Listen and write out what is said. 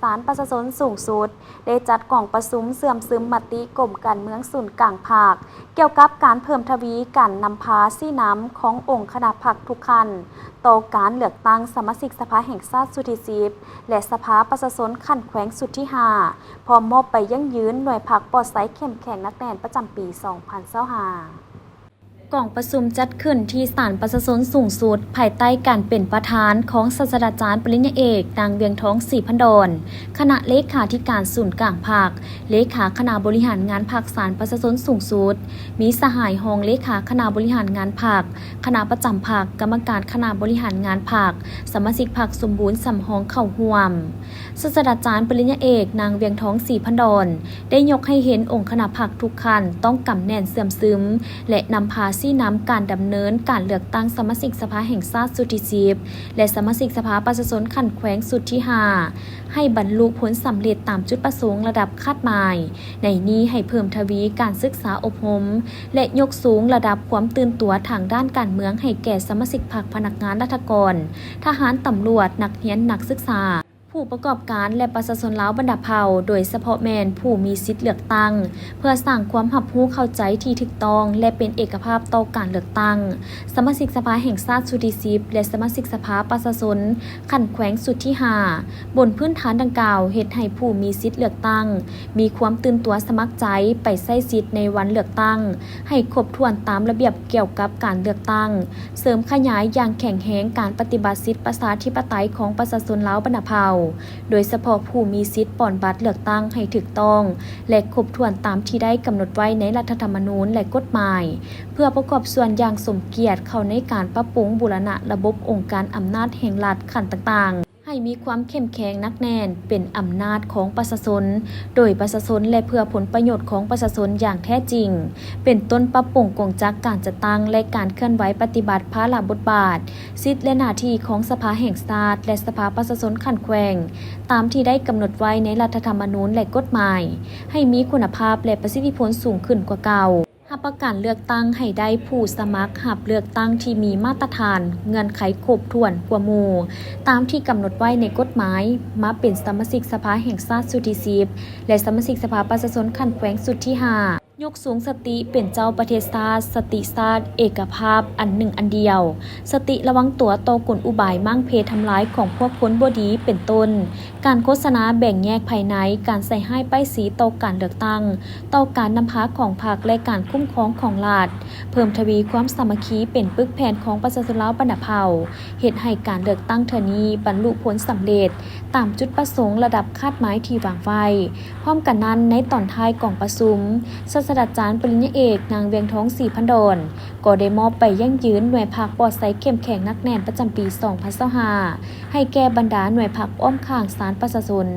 ສານປະຊາຊົນສູງສຸດ ໄດ້ຈັດກອງປະຊຸມເຊື່ອມຊຶມມະຕິກົມການເມືອງສູນກາງພັກ ກ່ຽວກັບການເພີ່ມທະວີການນຳພາຊີ້ນຳຂອງອົງຄະນະພັກທຸກຂັ້ນ ຕໍ່ການເລືອກຕັ້ງສະມາຊິກສະພາແຫ່ງຊາດຊຸດທີສິບ ແລະ ສະພາປະຊາຊົນຂັ້ນແຂວງຊຸດທີຫ້າ ພ້ອມມອບໃບຢັ້ງຢືນໜ່ວຍພັກປອດໃສເຂັ້ມແຂງໜັກແໜ້ນປະຈຳປີສອງພັນຊາວຫ້າ. ກອງປະຊຸມຈັດຂຶ້ນທີ່ສານປະຊາຊົນສູງສຸດ ພາຍໃຕ້ການເປັນປະທານຂອງສາດສະດາຈານປະລິນຍາເອກ ນາງ ວຽງທອງ ສີພັນດອນ ຄະນະເລຂາທິການສູນກາງພັກ, ເລຂາຄະນະບໍລິຫານງານພັກສານປະຊາຊົນສູງສຸດ, ມີສະຫາຍຮອງເລຂາຄະນະບໍລິຫານງານພັກ, ຄະນະປະຈຳພັກ, ກຳມະການຄະນະບໍລິຫານງານພັກ, ສະມາຊິກພັກສົມບູນສຳຮອງເຂົ້າຮ່ວມ. ສາດສະດາຈານປະລິນຍາເອກ ນາງ ວຽງທອງ ສີພັນດອນ ໄດ້ຍົກໃຫ້ເຫັນອົງຄະນະພັກທຸກຂັ້ນຕ້ອງກຳແໜ້ນເຊື່ອມຊຶມ ແລະ ນຳພາຊີ້ນຳການດຳເນີນການເລືອກຕັ້ງສະມາຊິກສະພາແຫ່ງຊາດຊຸດທີສິບ ແລະ ສະມາຊິກສະພາປະຊາຊົນຂັ້ນແຂວງຊຸດທີຫ້າ ໃຫ້ບັນລຸຜົນສຳເລັດຕາມຈຸດປະສົງລະດັບຄາດໝາຍ. ໃນນີ້ໃຫ້ເພີ່ມທະວີການສຶກສາອົບຮົມ ແລະ ຍົກສູງລະດັບຄວາມຕື່ນຕົວທາງດ້ານການເມືອງໃຫ້ແກ່ສະມາຊິກພັກ, ພະນັກງານລັດຖະກອນ, ທະຫານ, ຕຳຫຼວດ, ນັກຮຽນ, ນັກສຶກສາ, ຜູ້ປະກອບການ ແລະ ປະຊາຊົນລາວບັນດາເຜົ່າ, ໂດຍສະເພາະແມ່ນຜູ້ມີສິດເລືອກຕັ້ງ, ເພື່ອສ້າງຄວາມຮັບຮູ້ເຂົ້າໃຈທີ່ຖືກຕ້ອງ ແລະ ເປັນເອກະພາບຕໍ່ການເລືອກຕັ້ງສະມາຊິກສະພາແຫ່ງຊາດຊຸດທີສິບ ແລະ ສະມາຊິກສະພາປະຊາຊົນຂັ້ນແຂວງຊຸດທີຫ້າ. ບົນພື້ນຖານດັ່ງກ່າວ, ເຮັດໃຫ້ຜູ້ມີສິດເລືອກຕັ້ງມີຄວາມຕື່ນຕົວສະໝັກໃຈໄປໃຊ້ສິດໃນວັນເລືອກຕັ້ງໃຫ້ຄົບຖ້ວນຕາມລະບຽບກ່ຽວກັບການເລືອກຕັ້ງ, ເສີມຂະຫຍາຍຢ່າງແຂງແຮງການປະຕິບັດສິດປະຊາທິປະໄຕຂອງປະຊາຊົນລາວບັນດາເຜົ່າ, ໂດຍສະເພາະຜູ້ມີສິດປ່ອນບັດເລືອກຕັ້ງໃຫ້ຖືກຕ້ອງ ແລະ ຄົບຖ້ວນຕາມທີ່ໄດ້ກຳນົດໄວ້ໃນລັດຖະທຳມະນູນ ແລະ ກົດໝາຍ, ເພື່ອປະກອບສ່ວນຢ່າງສົມກຽດເຂົ້າໃນການປັບປຸງບູລະນະລະບົບອົງການອຳນາດແຫ່ງລັດຂັ້ນຕ່າງໆ ໃຫ້ມີຄວາມເຂັ້ມແຂງໜັກແໜ້ນ, ເປັນອຳນາດຂອງປະຊາຊົນ, ໂດຍປະຊາຊົນ ແລະ ເພື່ອຜົນປະໂຫຍດຂອງປະຊາຊົນຢ່າງແທ້ຈິງ, ເປັນຕົ້ນປັບປຸງກົງຈັກການຈັດຕັ້ງ ແລະ ການເຄື່ອນໄຫວປະຕິບັດພາລະບົດບາດ, ສິດ ແລະ ໜ້າທີ່ຂອງສະພາແຫ່ງຊາດ ແລະ ສະພາປະຊາຊົນຂັ້ນແຂວງ ຕາມທີ່ໄດ້ກຳນົດໄວ້ໃນລັດຖະທຳມະນູນ ແລະ ກົດໝາຍ ໃຫ້ມີຄຸນນະພາບ ແລະ ປະສິດທິຜົນສູງຂຶ້ນກວ່າເກົ່າ. ຮັບປະກັນເລືອກຕັ້ງໃຫ້ໄດ້ຜູ້ສະໝັກຮັບເລືອກຕັ້ງທີ່ມີມາດຕະຖານ, ເງື່ອນໄຂຄົບຖ້ວນກວ່າໝູ່ ຕາມທີ່ກຳນົດໄວ້ໃນກົດໝາຍ ມາເປັນສະມາຊິກສະພາແຫ່ງຊາດຊຸດທີສິບ ແລະ ສະມາຊິກສະພາປະຊາຊົນຂັ້ນແຂວງຊຸດທີຫ້າ. ຍົກສູງສະຕິເປັນເຈົ້າປະເທດຊາດ, ສະຕິຊາດເອກະພາບອັນໜຶ່ງອັນດຽວ, ສະຕິລະວັງຕົວຕໍ່ກົນອຸບາຍມ້າງເພທຳລາຍຂອງພວກຄົນບໍ່ດີ ເປັນຕົ້ນ ການໂຄສະນາແບ່ງແຍກພາຍໃນ, ການໃສ່ຮ້າຍປ້າຍສີຕໍ່ການເລືອກຕັ້ງ, ຕໍ່ການນຳພາຂອງພັກ ແລະ ການຄຸ້ມຄອງຂອງລັດ, ເພີ່ມທະວີຄວາມສາມັກຄີເປັນປຶກແຜ່ນຂອງປະຊາຊົນລາວບັນດາເຜົ່າ, ເຮັດໃຫ້ການເລືອກຕັ້ງເທື່ອນີ້ບັນລຸຜົນສຳເລັດຕາມຈຸດປະສົງລະດັບຄາດໝາຍທີ່ວາງໄວ້. ພ້ອມກັນນັ້ນ, ໃນຕອນທ້າຍກອງປະຊຸມ, ສາດສະດາຈານປະລິນຍາເອກ ນາງ ວຽງທອງ ສີພັນດອນ ກໍໄດ້ມອບໃບຢັ້ງຢືນໜ່ວຍພັກປອດໃສເຂັ້ມແຂງໜັກແໜ້ນປະຈຳປີສອງພັນຊາວຫ້າ ໃຫ້ແກ່ບັນດາໜ່ວຍພັກອ້ອມຂ້າງສານປະຊາຊົນ.